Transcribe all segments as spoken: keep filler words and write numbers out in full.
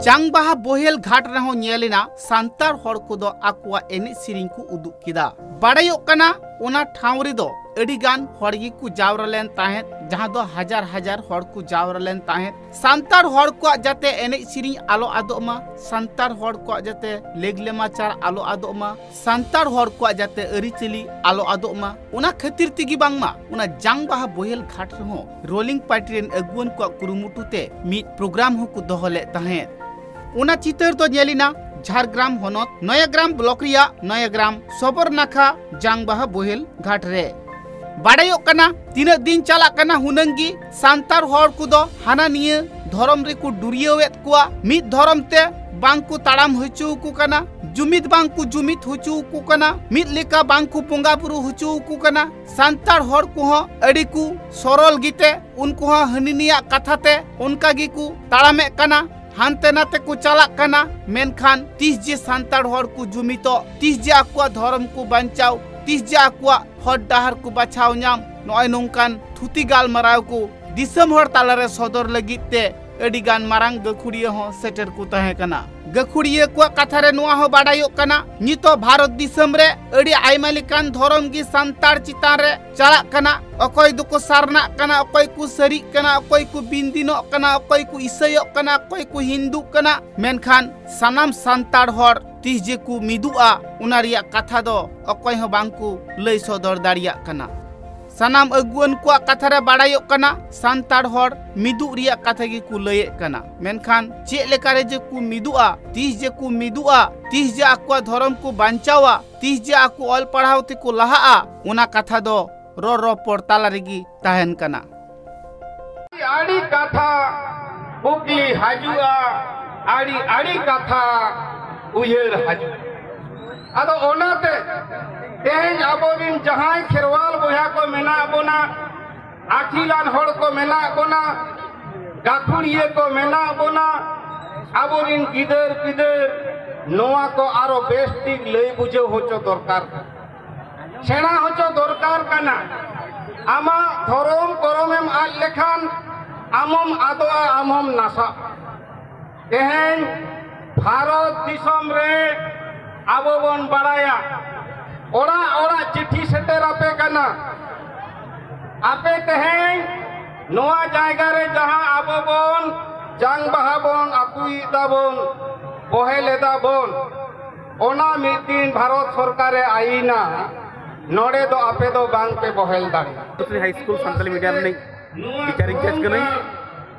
ᱰᱟᱝᱵᱟᱦᱟ ᱵᱳᱦᱮᱞ ᱜᱷᱟᱴ ᱨᱮᱦᱚᱸ ᱧᱮᱞ ᱮᱱᱟ ᱥᱟᱱᱛᱟᱲ ᱦᱚᱲ ᱠᱚᱫᱚ ᱟᱠᱚᱣᱟᱜ ᱮᱱᱮᱡ ᱥᱮᱨᱮᱧ ᱠᱚ ᱩᱫᱩᱜ ᱠᱮᱫᱟ᱾ ᱵᱟᱲᱟᱭᱚᱜ ᱠᱟᱱᱟ ᱚᱱᱟ ᱴᱷᱟᱶ ᱨᱮᱫᱚ ᱟᱹᱰᱤ ᱜᱟᱱ ᱦᱚᱲ ᱜᱮᱠᱚ ᱡᱟᱣᱨᱟ ᱞᱮᱱ ᱛᱟᱦᱮᱸᱫ, ᱡᱟᱦᱟᱸ ᱫᱚ ᱦᱟᱡᱟᱨ ᱦᱟᱡᱟᱨ ᱦᱚᱲ ᱠᱚ ᱡᱟᱣᱨᱟ ᱞᱮᱱ ᱛᱟᱦᱮᱸᱫ᱾ ᱥᱟᱱᱛᱟᱲ ᱦᱚᱲ ᱠᱚᱣᱟᱜ ᱡᱟᱛᱮ ᱮᱱᱮᱡ ᱥᱮᱨᱮᱧ ᱟᱞᱚ ᱟᱫᱚᱜ ᱢᱟ, ᱥᱟᱱᱛᱟᱲ ᱦᱚᱲ ᱠᱚᱣᱟᱜ ᱡᱟᱛᱮ ᱞᱮᱜ ᱞᱮᱢᱟᱪᱟᱨ ᱟᱞᱚ ᱟᱫᱚᱜ ᱢᱟ, ᱥᱟᱱᱛᱟᱲ ᱦᱚᱲ ᱠᱚᱣᱟᱜ ᱡᱟᱛᱮ ᱟᱹᱨᱤᱪᱟᱹᱞᱤ ᱟᱞᱚ ᱟᱫᱚᱜ ᱢᱟ, ᱚᱱᱟ ᱠᱷᱟᱹᱛᱤᱨ ᱛᱮᱜᱮ ᱵᱟᱝᱢᱟ ᱚᱱᱟ ᱡᱟᱝ ᱵᱟᱦᱟ ᱵᱳᱦᱮᱞ ᱜᱷᱟᱴ ᱨᱮᱦᱚᱸ ᱨᱳᱞᱤᱝ ᱯᱟᱨᱴᱤ ᱨᱮᱱ ᱟᱹᱜᱩᱣᱟᱹᱱ ᱠᱚᱣᱟᱜ ᱠᱩᱨᱩᱢᱩᱴᱩ ᱛᱮ ᱢᱤᱫ ᱯᱨᱳᱜᱨᱟᱢ ᱦᱚᱸᱠᱚ ᱫᱚᱦᱚ ᱞᱮᱫ ᱛᱟᱦᱮᱸᱫ᱾ ᱚᱱᱟ ᱪᱤᱛᱟᱹᱨ ᱫᱚ ᱧᱮᱞ ᱮᱱᱟ ᱡᱷᱟᱲᱜᱨᱟᱢ ᱦᱚᱱᱚᱛ ᱱᱚᱭᱟᱜᱨᱟᱢ ᱵᱞᱚᱠ ᱨᱮᱭᱟᱜ ᱱᱚᱭᱟᱜᱨᱟᱢ ᱥᱚᱵᱚᱨᱱᱟᱠᱷᱟ ᱡᱟᱝ ᱵᱟᱦᱟ ᱵᱳᱦᱮᱞ ᱜᱷᱟᱴ ᱨᱮ᱾ ᱵᱟᱰᱟᱭᱚᱜ ᱠᱟᱱᱟ, ᱛᱤᱱᱟᱹᱜ ᱫᱤᱱ ᱪᱟᱞᱟᱜ ᱠᱟᱱᱟ ᱦᱩᱱᱟᱹᱝ ᱜᱮ ᱥᱟᱱᱛᱟᱲ ᱦᱚᱲ ᱠᱚᱫᱚ ᱦᱟᱱᱟ ᱱᱤᱭᱟᱹ ᱫᱷᱚᱨᱚᱢ ᱨᱮᱠᱚ ᱰᱩᱨᱤᱭᱟᱹᱣᱮᱫ ᱠᱚᱣᱟ, ᱢᱤᱫ ᱫᱷᱚᱨᱚᱢ ᱛᱮ ᱵᱟᱝ ᱠᱚ ᱛᱟᱲᱟᱢ ᱦᱚᱪᱚ ᱟᱠᱚ ᱠᱟᱱᱟ, ᱡᱩᱢᱤᱫ ᱵᱟᱝ ᱠᱚ ᱡᱩᱢᱤᱫ ᱦᱚᱪᱚ ᱟᱠᱚ ᱠᱟᱱᱟ, ᱢᱤᱫ ᱞᱮᱠᱟ ᱵᱟᱝ ᱠᱚ ᱵᱚᱸᱜᱟ ᱵᱩᱨᱩ ᱦᱚᱪᱚ ᱟᱠᱚ ᱠᱟᱱᱟ᱾ ᱥᱟᱱᱛᱟᱲ ᱦᱚᱲ ᱠᱚᱦᱚᱸ ᱟᱹᱰᱤ ᱠᱚ ᱥᱚᱨᱚᱞ ᱜᱮᱛᱮ ᱩᱱᱠᱩ ᱦᱚᱸ ᱦᱟᱹᱱᱤ ᱱᱤᱭᱟᱜ ᱠᱟᱛᱷᱟ ᱛᱮ ᱚᱱᱠᱟ ᱜᱮᱠᱚ ᱛᱟᱲᱟᱢᱮᱫ ᱠᱟᱱᱟ, ᱦᱟᱱᱛᱮ ᱱᱟᱛᱮ ᱠᱚ ᱪᱟᱞᱟᱜ ᱠᱟᱱᱟ᱾ ᱢᱮᱱᱠᱷᱟᱱ ᱛᱤᱥ ᱡᱮ ᱥᱟᱱᱛᱟᱲ ᱦᱚᱲ ᱠᱚ ᱡᱩᱢᱤᱫᱚᱜ, ᱛᱤᱥ ᱡᱮ ᱟᱠᱚᱣᱟᱜ ᱫᱷᱚᱨᱚᱢ ᱠᱚ ᱵᱟᱧᱪᱟᱣ, ᱛᱤᱥ ᱡᱮ ᱟᱠᱚᱣᱟᱜ ᱦᱚᱨ ᱰᱟᱦᱟᱨ ᱠᱚ ᱵᱟᱪᱷᱟᱣ ᱧᱟᱢ, ᱱᱚᱜᱼᱚᱭ ᱱᱚᱝᱠᱟᱱ ᱛᱷᱩᱛᱤ ᱜᱟᱞᱢᱟᱨᱟᱣ ᱠᱚ ᱫᱤᱥᱚᱢ ᱦᱚᱲ ᱛᱟᱞᱟᱨᱮ ᱥᱚᱫᱚᱨ ᱞᱟᱹᱜᱤᱫ ᱛᱮ ᱟᱹᱰᱤ ᱜᱟᱱ ᱢᱟᱨᱟᱝ ᱜᱟᱹᱠᱷᱩᱲᱤᱭᱟᱹ ᱦᱚᱸ ᱥᱮᱴᱮᱨ ᱠᱚ ᱛᱟᱦᱮᱸ ᱠᱟᱱᱟ᱾ ᱜᱟᱹᱠᱷᱩᱲᱤᱭᱟᱹ ᱠᱚᱣᱟᱜ ᱠᱟᱛᱷᱟ ᱨᱮ ᱱᱚᱣᱟ ᱦᱚᱸ ᱵᱟᱰᱟᱭᱚᱜ ᱠᱟᱱᱟ, ᱱᱤᱛᱚᱜ ᱵᱷᱟᱨᱚᱛ ᱫᱤᱥᱚᱢ ᱨᱮ ᱟᱹᱰᱤ ᱟᱭᱢᱟ ᱞᱮᱠᱟᱱ ᱫᱷᱚᱨᱚᱢ ᱜᱮ ᱥᱟᱱᱛᱟᱲ ᱪᱮᱛᱟᱱ ᱨᱮ ᱪᱟᱞᱟᱜ ᱠᱟᱱᱟ᱾ ᱚᱠᱚᱭ ᱫᱚᱠᱚ ᱥᱟᱨᱱᱟᱜ ᱠᱟᱱᱟ, ᱚᱠᱚᱭ ᱠᱚ ᱥᱟᱹᱨᱤᱜ ᱠᱟᱱᱟ, ᱚᱠᱚᱭ ᱠᱚ ᱵᱤᱱᱫᱤᱱᱚᱜ ᱠᱟᱱᱟ, ᱚᱠᱚᱭ ᱠᱚ ᱤᱥᱟᱹᱭᱚᱜ ᱠᱟᱱᱟ, ᱚᱠᱚᱭ ᱠᱚ ᱦᱤᱱᱫᱩᱜ ᱠᱟᱱᱟ᱾ ᱢᱮᱱᱠᱷᱟᱱ ᱥᱟᱱᱟᱢ ᱥᱟᱱᱛᱟᱲ ᱦᱚᱲ ᱛᱤᱥ ᱡᱮ ᱠᱚ ᱢᱤᱫᱚᱜᱼᱟ, ᱚᱱᱟ ᱨᱮᱭᱟᱜ ᱠᱟᱛᱷᱟ ᱫᱚ ᱚᱠᱚᱭ ᱦᱚᱸ ᱵᱟᱝ ᱠᱚ ᱞᱟᱹᱭ ᱥᱚᱫᱚᱨ ᱫᱟᱲᱮᱭᱟᱜ ᱠᱟᱱᱟ᱾ ᱥᱟᱱᱟᱢ ᱟᱹᱜᱩᱣᱟᱹᱱ ᱠᱚᱣᱟᱜ ᱠᱟᱛᱷᱟ ᱨᱮ ᱵᱟᱲᱟᱭᱚᱜ ᱠᱟᱱᱟ, ᱥᱟᱱᱛᱟᱲ ᱦᱚᱲ ᱢᱤᱫᱚᱜ ᱨᱮᱭᱟᱜ ᱠᱟᱛᱷᱟ ᱜᱮᱠᱚ ᱞᱟᱹᱭᱮᱫ ᱠᱟᱱᱟ᱾ ᱢᱮᱱᱠᱷᱟᱱ ᱪᱮᱫ ᱞᱮᱠᱟ ᱨᱮ ᱡᱮ ᱠᱚ ᱢᱤᱫᱚᱜᱼᱟ, ᱛᱤᱥ ᱡᱮ ᱠᱚ ᱢᱤᱫᱚᱜᱼᱟ, ᱛᱤᱥ ᱡᱮ ᱟᱠᱚᱣᱟᱜ ᱫᱷᱚᱨᱚᱢ ᱠᱚ ᱵᱟᱧᱪᱟᱣᱟ, ᱛᱤᱥ ᱡᱮ ᱟᱠᱚ ᱚᱞ ᱯᱟᱲᱦᱟᱣ ᱛᱮᱠᱚ ᱞᱟᱦᱟᱜᱼᱟ, ᱚᱱᱟ ᱠᱟᱛᱷᱟ ᱫᱚ ᱨᱚᱲ ᱨᱚᱯᱚᱲ ᱛᱟᱞᱟ ᱨᱮᱜᱮ ᱛᱟᱦᱮᱱ ᱠᱟᱱᱟ᱾ ᱟᱹᱰᱤ ᱠᱟᱛᱷᱟ ᱠᱩᱠᱞᱤ ᱦᱤᱡᱩᱜᱼᱟ, ᱟᱹᱰᱤ ᱟᱹᱰᱤ ᱠᱟᱛᱷᱟ ᱩᱭᱦᱟᱹᱨ ᱦᱤᱡᱩᱜᱼᱟ᱾ ᱟᱫᱚ ᱚᱱᱟᱛᱮ ᱛᱮᱦᱮᱧ ᱟᱵᱚᱨᱤᱱ ᱡᱟᱦᱟᱸᱭ ᱠᱷᱮᱨᱣᱟᱞ ᱵᱚᱭᱦᱟ ᱠᱚ ᱢᱮᱱᱟᱜ ᱵᱚᱱᱟ, ᱟᱹᱠᱤᱞᱟᱱ ᱦᱚᱲ ᱠᱚ ᱢᱮᱱᱟᱜ ᱵᱚᱱᱟ, ᱜᱟᱹᱠᱷᱩᱲᱤᱭᱟᱹ ᱠᱚ ᱢᱮᱱᱟᱜ ᱵᱚᱱᱟ, ᱟᱵᱚᱨᱤᱱ ᱜᱤᱫᱟᱹᱨ ᱯᱤᱫᱟᱹᱨ ᱱᱚᱣᱟ ᱠᱚ ᱟᱨᱚ ᱵᱮᱥ ᱴᱷᱤᱠ ᱞᱟᱹᱭ ᱵᱩᱡᱷᱟᱹᱣ ᱦᱚᱪᱚ ᱫᱚᱨᱠᱟᱨ, ᱥᱮᱬᱟ ᱦᱚᱪᱚ ᱫᱚᱨᱠᱟᱨ ᱠᱟᱱᱟ᱾ ᱟᱢᱟᱜ ᱫᱷᱚᱨᱚᱢ ᱠᱚᱨᱚᱢᱮᱢ ᱟᱫ ᱞᱮᱠᱷᱟᱱ ᱟᱢ ᱦᱚᱢ ᱟᱫᱚᱜᱼᱟ, ᱟᱢ ᱦᱚᱢ ᱱᱟᱥᱟᱜᱼᱟ᱾ ᱛᱮᱦᱮᱧ ᱵᱷᱟᱨᱚᱛ ᱫᱤᱥᱚᱢ ᱨᱮ ᱟᱵᱚ ᱵᱚᱱ ᱵᱟᱲᱟᱭᱟ, ᱚᱲᱟᱜ ᱚᱲᱟᱜ ᱪᱤᱴᱷᱤ ᱥᱮᱴᱮᱨ ᱟᱯᱮ ᱠᱟᱱᱟ᱾ ᱟᱯᱮ ᱛᱮᱦᱮᱧ ᱱᱚᱣᱟ ᱡᱟᱭᱜᱟ ᱨᱮ ᱡᱟᱦᱟᱸ ᱟᱵᱚ ᱵᱚᱱ ᱡᱟᱝ ᱵᱟᱦᱟ ᱵᱚᱱ ᱟᱹᱛᱩᱭᱮᱫᱟ ᱵᱚᱱ, ᱵᱚᱦᱮᱞ ᱮᱫᱟ ᱵᱚᱱ, ᱚᱱᱟ ᱢᱤᱫ ᱫᱤᱱ ᱵᱷᱟᱨᱚᱛ ᱥᱚᱨᱠᱟᱨᱮ ᱟᱹᱭᱤᱱᱟ, ᱱᱚᱰᱮ ᱫᱚ ᱟᱯᱮ ᱫᱚ ᱵᱟᱝ ᱯᱮ ᱵᱚᱦᱮᱞ ᱫᱟᱲᱮᱭᱟᱜᱼᱟ᱾ ᱦᱟᱭ ᱥᱠᱩᱞ ᱥᱟᱱᱛᱟᱞᱤ ᱢᱤᱰᱤᱭᱟᱢ ᱨᱤᱱᱤᱡ ᱴᱤᱪᱟᱨ ᱤᱱᱪᱟᱨᱡᱽ ᱠᱟᱹᱱᱟᱹᱧ᱾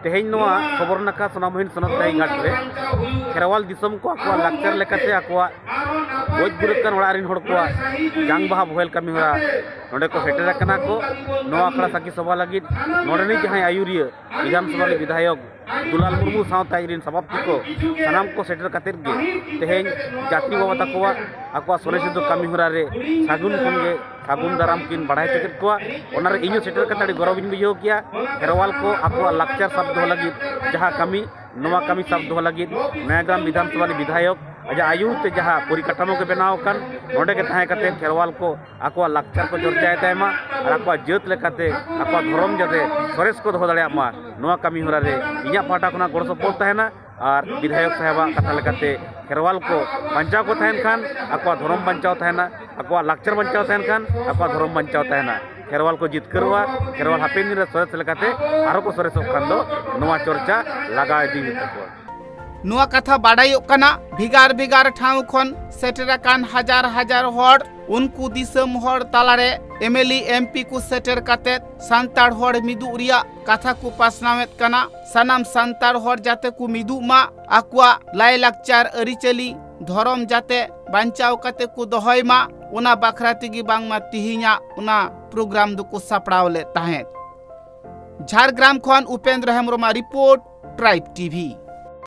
ᱛᱮᱦᱮᱧ ᱱᱚᱣᱟ ᱥᱚᱵᱚᱨᱱᱟᱠᱷᱟ ᱥᱳᱱᱟᱢᱚᱦᱤᱱ ᱥᱚᱱᱚᱛ ᱰᱟᱹᱦᱤ ᱜᱷᱟᱴ ᱨᱮ ᱠᱷᱮᱨᱣᱟᱞ ᱫᱤᱥᱚᱢ ᱠᱚ ᱟᱠᱚᱣᱟᱜ ᱞᱟᱠᱪᱟᱨ ᱞᱮᱠᱟᱛᱮ ᱟᱠᱚᱣᱟᱜ ᱜᱚᱡ ᱜᱩᱨ ᱟᱠᱟᱱ ᱚᱲᱟᱜ ᱨᱤᱱ ᱦᱚᱲ ᱠᱚᱣᱟᱜ ᱡᱟᱝ ᱵᱟᱦᱟ ᱵᱚᱦᱮᱞ ᱠᱟᱹᱢᱤ ᱦᱚᱨᱟ ᱱᱚᱰᱮ ᱠᱚ ᱥᱮᱴᱮᱨ ᱟᱠᱟᱱᱟ ᱠᱚ᱾ ᱱᱚᱣᱟ ᱟᱠᱷᱲᱟ ᱥᱟᱹᱠᱷᱤ ᱥᱚᱵᱷᱟ ᱞᱟᱹᱜᱤᱫ ᱱᱚᱰᱮᱱᱤᱡ ᱡᱟᱦᱟᱸᱭ ᱟᱹᱭᱩᱨᱤᱭᱟᱹ ᱵᱤᱫᱷᱟᱱ ᱥᱚᱵᱷᱟ ᱨᱤᱱᱤᱡ ᱵᱤᱫᱷᱟᱭᱚᱠ ᱫᱩᱞᱟᱞ ᱢᱩᱨᱢᱩ ᱥᱟᱶᱛᱮ ᱟᱡ ᱨᱤᱱ ᱥᱟᱵᱟᱯᱛᱤ ᱠᱚ ᱥᱟᱱᱟᱢ ᱠᱚ ᱥᱮᱴᱮᱨ ᱠᱟᱛᱮᱫ ᱜᱮ ᱛᱮᱦᱮᱧ ᱡᱟᱹᱛᱤ ᱵᱟᱵᱟ ᱛᱟᱠᱚᱣᱟᱜ ᱟᱠᱚᱣᱟᱜ ᱥᱚᱨᱮᱥ ᱫᱚ ᱠᱟᱹᱢᱤ ᱦᱚᱨᱟ ᱨᱮ ᱥᱟᱹᱜᱩᱱ ᱠᱷᱚᱱ ᱜᱮ ᱥᱟᱹᱜᱩᱱ ᱫᱟᱨᱟᱢ ᱠᱤᱱ ᱵᱟᱲᱟᱭ ᱦᱚᱪᱚ ᱠᱮᱫ ᱠᱚᱣᱟ᱾ ᱚᱱᱟᱨᱮ ᱤᱧ ᱦᱚᱸ ᱥᱮᱴᱮᱨ ᱠᱟᱛᱮ ᱟᱹᱰᱤ ᱜᱚᱨᱚᱵᱽ ᱤᱧ ᱵᱩᱡᱷᱟᱹᱣ ᱠᱮᱜᱼᱟ᱾ ᱠᱷᱮᱨᱣᱟᱞ ᱠᱚ ᱟᱠᱚᱣᱟᱜ ᱞᱟᱠᱪᱟᱨ ᱥᱟᱵ ᱫᱚᱦᱚ ᱞᱟᱹᱜᱤᱫ ᱡᱟᱦᱟᱸ ᱠᱟᱹᱢᱤ, ᱱᱚᱣᱟ ᱠᱟᱹᱢᱤ ᱥᱟᱵ ᱫᱚᱦᱚ ᱞᱟᱹᱜᱤᱫ ᱱᱚᱭᱟᱜᱨᱟᱢ ᱵᱤᱫᱷᱟᱱ ᱥᱚᱵᱷᱟ ᱨᱤᱱᱤᱡ ᱵᱤᱫᱷᱟᱭᱚᱠ ᱟᱡᱟᱜ ᱟᱹᱭᱩᱨ ᱛᱮ ᱡᱟᱦᱟᱸ ᱯᱚᱨᱤᱠᱟᱴᱷᱟᱢᱳ ᱠᱚ ᱵᱮᱱᱟᱣ ᱟᱠᱟᱱ, ᱱᱚᱰᱮ ᱜᱮ ᱛᱟᱦᱮᱸ ᱠᱟᱛᱮ ᱠᱷᱮᱨᱣᱟᱞ ᱠᱚ ᱟᱠᱚᱣᱟᱜ ᱞᱟᱠᱪᱟᱨ ᱠᱚ ᱪᱚᱨᱪᱟᱭ ᱛᱟᱭᱢᱟ ᱟᱨ ᱟᱠᱚᱣᱟᱜ ᱡᱟᱹᱛ ᱞᱮᱠᱟᱛᱮ, ᱟᱠᱚᱣᱟᱜ ᱫᱷᱚᱨᱚᱢ ᱡᱟᱛᱮ ᱥᱚᱨᱮᱥ ᱠᱚ ᱫᱚᱦᱚ ᱫᱟᱲᱮᱭᱟᱜ ᱢᱟ, ᱱᱚᱣᱟ ᱠᱟᱹᱢᱤ ᱦᱚᱨᱟ ᱨᱮ ᱤᱧᱟᱹᱜ ᱯᱟᱦᱴᱟ ᱠᱷᱚᱱᱟᱜ ᱜᱚᱲᱚ ᱥᱚᱯᱚᱦᱚᱫ ᱛᱟᱦᱮᱱᱟ᱾ ᱟᱨ ᱵᱤᱫᱷᱟᱭᱚᱠ ᱥᱟᱦᱮᱵᱟᱜ ᱠᱟᱛᱷᱟ ᱞᱮᱠᱟᱛᱮ ᱠᱷᱮᱨᱣᱟᱞ ᱠᱚ ᱵᱟᱧᱪᱟᱣ ᱠᱚ ᱛᱟᱦᱮᱱ ᱠᱷᱟᱱ ᱟᱠᱚᱣᱟᱜ ᱫᱷᱚᱨᱚᱢ ᱵᱟᱧᱪᱟᱣ ᱛᱟᱦᱮᱱᱟ, ᱟᱠᱚᱣᱟᱜ ᱞᱟᱠᱪᱟᱨ ᱵᱟᱧᱪᱟᱣ ᱛᱟᱦᱮᱱ ᱠᱷᱟᱱ ᱟᱠᱚᱣᱟᱜ ᱫᱷᱚᱨᱚᱢ ᱵᱟᱧᱪᱟᱣ ᱛᱟᱦᱮᱱᱟ᱾ ᱠᱷᱮᱨᱣᱟᱞ ᱠᱚ ᱡᱤᱛᱠᱟᱹᱨᱚᱜᱼᱟ᱾ ᱠᱷᱮᱨᱣᱟᱞ ᱦᱟᱯᱮᱱ ᱫᱤᱱ ᱨᱮ ᱥᱚᱨᱮᱥ ᱞᱮᱠᱟᱛᱮ ᱟᱨᱦᱚᱸ ᱠᱚ ᱥᱚᱨᱮᱥᱚᱜ ᱠᱷᱟᱱ ᱫᱚ ᱱᱚᱣᱟ ᱪᱚᱨᱪᱟ ᱞᱟᱜᱟᱣ ᱤᱫᱤ ᱦᱩᱭᱩᱜ ᱛᱟᱠᱚᱣᱟ᱾ ᱱᱚᱣᱟ ᱠᱟᱛᱷᱟ ᱵᱟᱰᱟᱭᱚᱜ ᱠᱟᱱᱟ, ᱵᱷᱮᱜᱟᱨ ᱵᱷᱮᱜᱟᱨ ᱴᱷᱟᱶ ᱠᱷᱚᱱ ᱥᱮᱴᱮᱨ ᱟᱠᱟᱱ ᱦᱟᱡᱟᱨ ᱦᱟᱡᱟᱨ ᱦᱚᱲ, ᱩᱱᱠᱩ ᱫᱤᱥᱚᱢ ᱦᱚᱲ ᱛᱟᱞᱟᱨᱮ M L A, M P ᱠᱚ ᱥᱮᱴᱮᱨ ᱠᱟᱛᱮ ᱥᱟᱱᱛᱟᱲ ᱦᱚᱲ ᱢᱤᱫᱩᱜ ᱨᱮᱭᱟᱜ ᱠᱟᱛᱷᱟ ᱠᱚ ᱯᱟᱥᱱᱟᱣᱮᱫ ᱠᱟᱱᱟ᱾ ᱥᱟᱱᱟᱢ ᱥᱟᱱᱛᱟᱲ ᱦᱚᱲ ᱡᱟᱛᱮ ᱠᱚ ᱢᱤᱫᱩᱜ ᱢᱟ, ᱟᱠᱚᱣᱟᱜ ᱞᱟᱭᱼᱞᱟᱠᱪᱟᱨ, ᱟᱹᱨᱤᱪᱟᱹᱞᱤ, ᱫᱷᱚᱨᱚᱢ ᱡᱟᱛᱮ ᱵᱟᱧᱪᱟᱣ ᱠᱟᱛᱮ ᱠᱚ ᱫᱚᱦᱚᱭ ᱢᱟ, ᱚᱱᱟ ᱵᱟᱠᱷᱨᱟ ᱛᱮᱜᱮ ᱵᱟᱝᱢᱟ ᱛᱤᱦᱤᱧᱟᱜ ᱚᱱᱟ ᱯᱨᱳᱜᱨᱟᱢ ᱫᱚᱠᱚ ᱥᱟᱯᱲᱟᱣ ᱞᱮᱫ ᱛᱟᱦᱮᱸᱫ᱾ ᱡᱷᱟᱲᱜᱨᱟᱢ ᱠᱷᱚᱱ ᱩᱯᱮᱱᱫᱨᱚ ᱦᱮᱢᱵᱨᱚᱢᱟᱜ ᱨᱤᱯᱳᱨᱴ, ᱴᱨᱟᱭᱤᱵᱽ ᱴᱤ ᱵᱷᱤ᱾